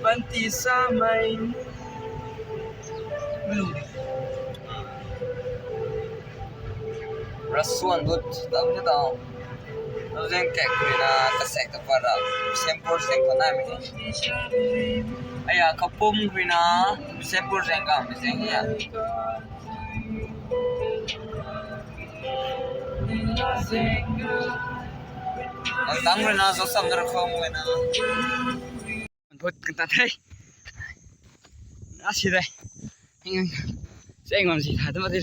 ວັນທີສາມ ໄໝ່ ລະສວນບຸດ ຕາມທີ່ຕ້ອງ ລະແດງແກະຄຸຍນາ ກະແສກຕະປາຣາ ແຊມໂປແຊງກອນນາ ແມ່ນ ອາຍາ ເຂົ້າປຸ້ມຄຸຍນາ ແຊມໂປແຊງກອນ ແຊງເຮຍ ອັນຕັ້ງເວລາ ສອງສາມນາລະຄອງເວລາ ມັນພົດກັນຕັດໃຫ້ ອາຊິໄດ້ ຍັງ ເສັງມັນຊິຖ້າແຕ່ບໍ່ໄດ້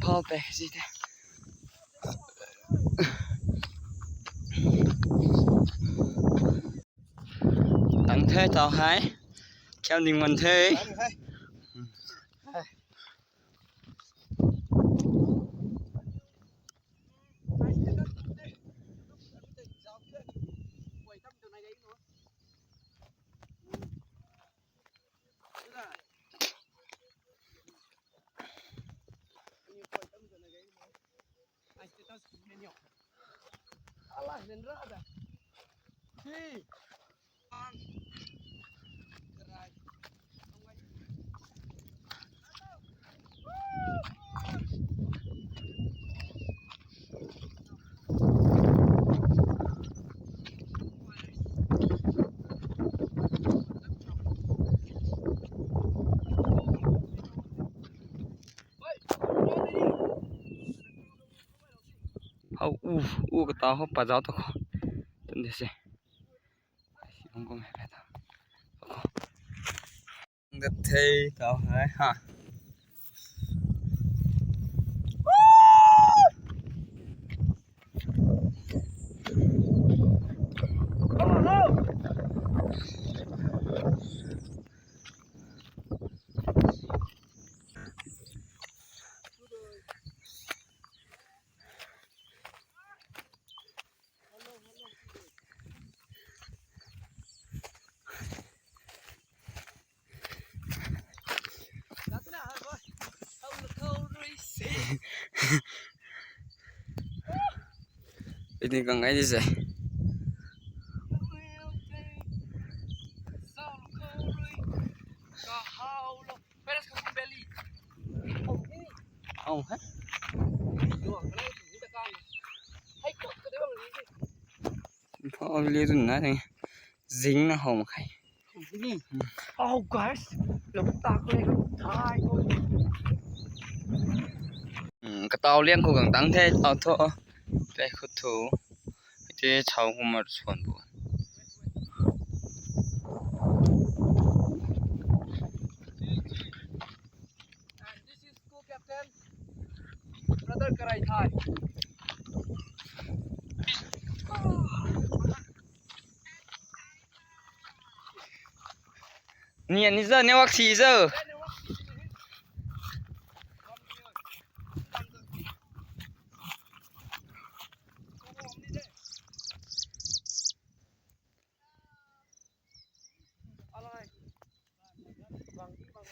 ພໍແປຊິແທ້ ຕັ້ງແທ້ເຈົ້າໄຮ ແຄວນິງມັນເທີຍ. Hau u, u ka ta ho pa jao to ko. Tun de se. Ai si hong ko me pe ta. Ko. Ngat thei tao hai ha. Ini kang aja sih. Au ha. Pha li tun na ne. Zing na hom khai. Au guys. Lo ta ko le ko thai ko. Ka tau liang ko kang tang the tau tho. Te khu thu. Te chau ko ma suan bu. And this is co-captain, brother Karai Thai. Ni, ni zơ, ni wak si zơ.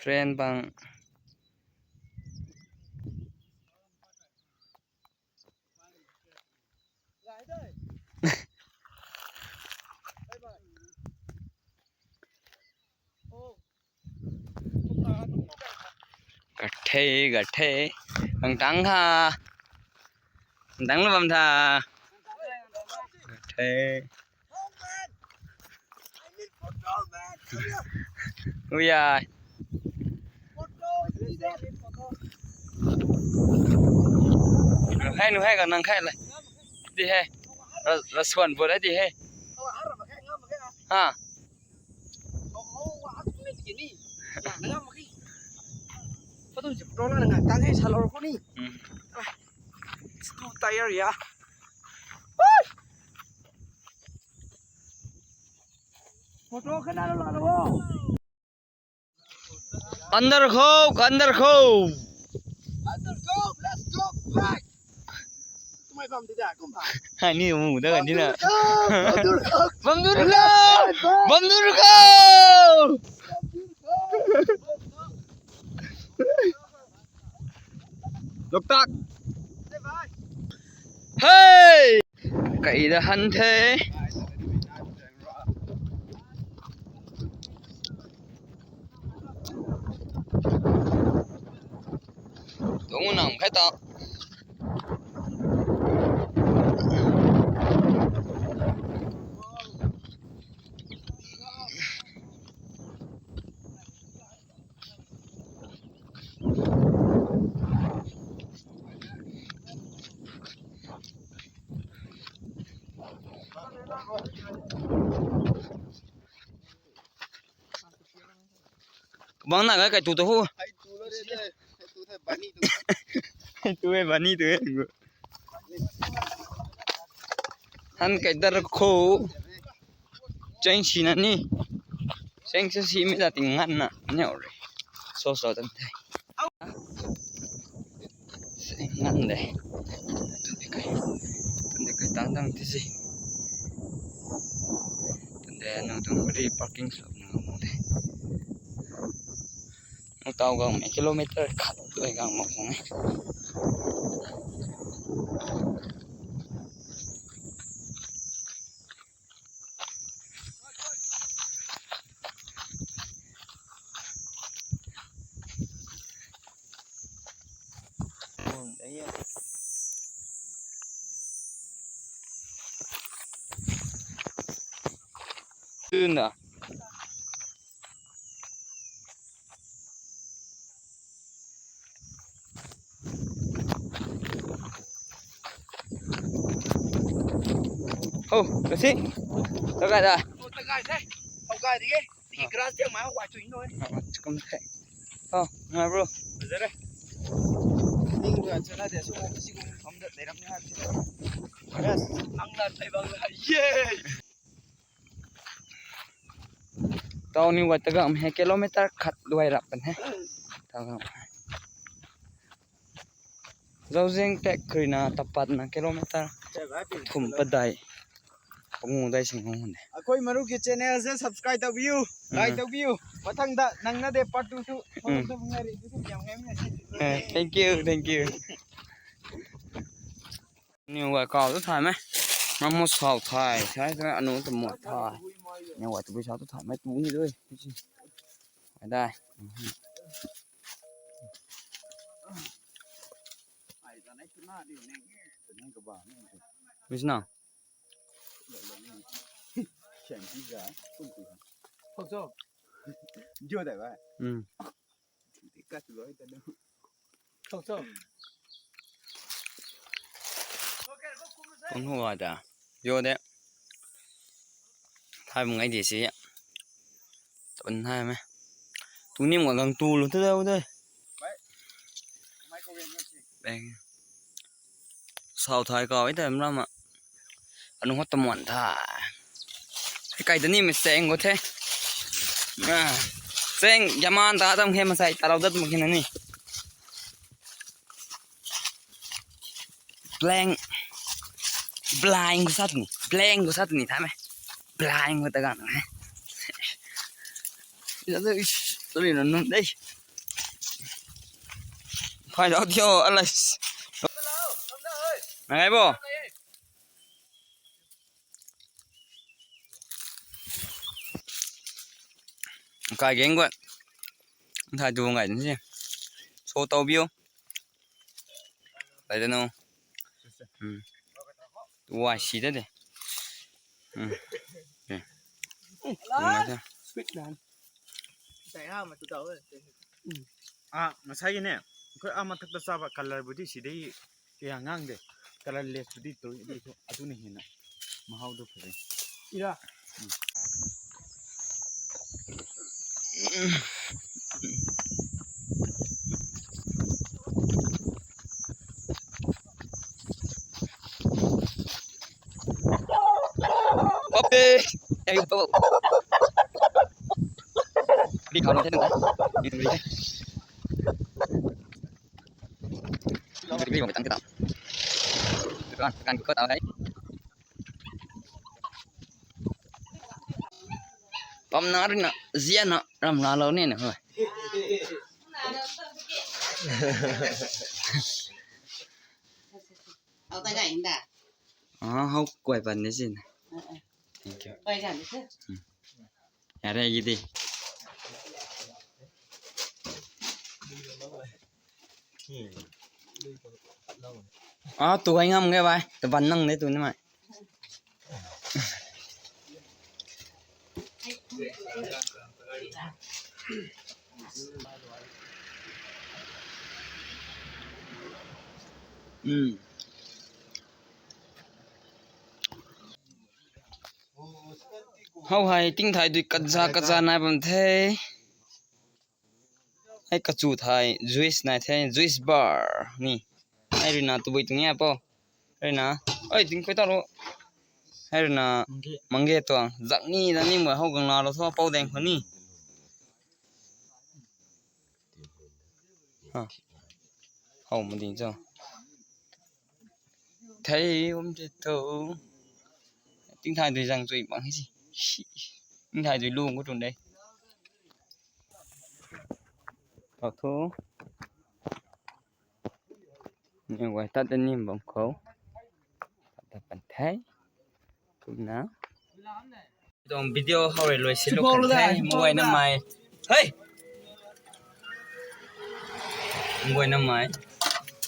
Friend bang. Gathei, gathei. Bang tang ha. Bang tang lu bam tha. Gathei. Ui ya. Nu hai, nu hai ka nang khai le. Di hai. Ra, ra suan bu di hai. Ha. Hmm. It's too tired ya. Photo khana la la wo. Andar khau, andar khau. Andar khau, let's go back. Tumai bam dida kumba. Ha ni mu da ni na. Bam dur khau. Bam dur khau. Bam dur khau. Bam dur khau. Bam dur khau. ລູກຕັກ ເຮີ້ຍ ໄກລະຫັນເທ ຕົງນ້ຳໄຄຕອ ບາງໜ້າກໍໄກ່ຕູໂຕຜູ້ ໄກ່ຕູເລີຍເດ້ ໄກ່ຕູແທ້ບາດນີ້ຕູ ໄກ່ຕູແທ້ບາດນີ້ຕູ ຫັ້ນໄກ່ຕະລະໂຄ ແຈ້ງຊີນະນີ້ ແຈ້ງຊີມີຕາຕິງງັນນະ ແນວເລຍ ໂຊໂຊຕັນໄທ ງາມເດ້ ຕົ້ນໄມ້ໄກ່ ຕົ້ນໄມ້ໄກ່ຕ່າງໆ ທີ່ຊິ ຕັ້ງແຕ່ນ້ອງຕ້ອງໄດ້ປາກກິ້ງສອບໜຶ່ງເດ້ ນ້ອງຕ້ອງກໍແມ່ນກິໂລແມັດເຕີຂັບດ້ວຍກັນໝົດ ຕື່ນນະ ໂອ້ ກະຊິ ຕະກາຍດາ ໂອ້ ຕະກາຍແທ້ ເອົາກາຍດີ Gracias, más guacho y no es. Ah, come on. Oh, no, bro. Is that it? Yes. ຕອນນີ້ວ່າຕະກຳແຮກກິໂລແມັດເຕີຂັບດ້ວຍລັບກັນແຮກ ຕະກຳ Zau zeng tek khrina tapat na kilometer thum padai. Pangu dai sing hong ne. Akoi maru ke channel se subscribe ta view, like ta view. Mathang da nang na de part two tu. Thank you, thank you. ນີ້ວ່າເກົ່າສຸດທ້າຍໄໝ ມາໝົດຊາວທ້າຍ ໃຊ່ ອັນນັ້ນຕຳຫຼວດທ້າຍ ນີ້ວ່າຈະໄປຊາວສຸດທ້າຍໄໝ ຕູນີ້ເລີຍ ໄດ້ Wis na. Yo da ba. ອືມ ຄົນຫົວຕາ ໂຍເດ ຖ່າຍມຶງໄອເດຊິ ຕົນຖ່າຍມາ ຕູນີ້ມັນກາງຕູລົງເດີ ເດີ ແບງ ຊາວໄທກໍໄດ້ແຕ່ລຳ ອະນຸຮັດຕະໝວນທ່າ ໄກຕະນີ້ແມ່ນແສງບໍ່ແທ້ ອາ ແສງຢາມານຕາຕຳແຄມມາໃສ່ຕາລາວເດີດມາກິນອັນນີ້ ແບງ ບລາຍກວ່າສັດນີ້ ແບງກວ່າສັດນີ້ ທ່ານແມ່ ບລາຍກວ່າຕະກັນ ຕົວນີ້ນະນຸ່ມເດ້ ໄປດອກດຽວອະໄລ ນາຍບໍ່? ກາຍເກັ່ງກວ່າ ຖ່າຍດູງ່າຍຈັ່ງຊີ້ ໂຊເຕົາວິວ ໄປເດີໂນ ອືມ ຕົວຊິໄດ້ເດ້ ອືມ ເອີ ສະວິດນັ້ນ ໃສ່ຫ້າມາຕົວເກົ່າເອີຍ ອືມ ອາ ມາໃຊ້ແນ່ ເພື່ອເອົາມາທັກຕະສາບະກັນລະບໍ່ດີຊິໄດ້ Kaya nga, hindi. Kala left dito, dito. Ato ni hina. Mahaw do pa rin. Ira. Hmm. Papi! Ayun po. Hindi ka lang din, ha? Hindi ka lang din. ປ້ອມນາລິນະ ເຊຍນະ ລຳລາເຫຼົ່ານີ້ນະ ເຮີ້ຍ. ເອົາແຕ່ໄງຫັ້ນດາ. ອໍ ເຮົາກວຍປັນຈັ່ງຊີ້ນະ. ເອີໆ Thank you. ໄປກັນເດີ. ອືມ ຢາກໄດ້ຢູ່ຕິ. ອໍ ໂຕໃຫຍ່ງາມແທ້ຫວາຍ ຕາບັນນັ່ງເດ້ໂຕນີ້ມາ. ອືມ ເຮົາໃຫ້ຕິງຖ່າຍດ້ວຍກັນຊາກັນຊານາຍປຳໄທ. ໃຫ້ກະຈູໄທ Juice ນາຍແທ້ Juice Bar ນີ້ ໃຫ້ດູນາ ຕົວບຸຍຕົວເນີ້ຍປໍ ໃຫ້ດູນາ ເອີຍ ຕິງໄປຕໍ່ໂລ ໃຫ້ດູນາ ມັງເກຕົວ ຈັກນີ້ ຈັກນີ້ ເມື່ອເຮົາກັງນາ ເຮົາທໍ່ເປົາແດງຄົນນີ້ ຮະ ເຮົາມັນດີເຈົ້າ ໄທ ຜົມຈະໂຕ ຕິງຖ່າຍໂດຍສັງຈຸຍບັງຊິ ຕິງຖ່າຍໂດຍລຸງກໍຕົນໄດ. ຂໍໂທດ ນີ້ໄວ້ຕັດອັນນີ້ບັງເຂົາ ຕັດປັນໄທ ຄຸນນາ ຕ້ອງວິດີໂອເຮົາໄວ້ລວຍຊິລຸກກັນໄທ ມາໄວ້ນຳໃໝ່ ເຮີ້ຍ ມາໄວ້ນຳໃໝ່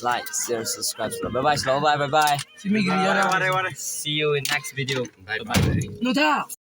Like, share, subscribe. Bye bye, bye bye, bye bye. See you in next video. Bye bye.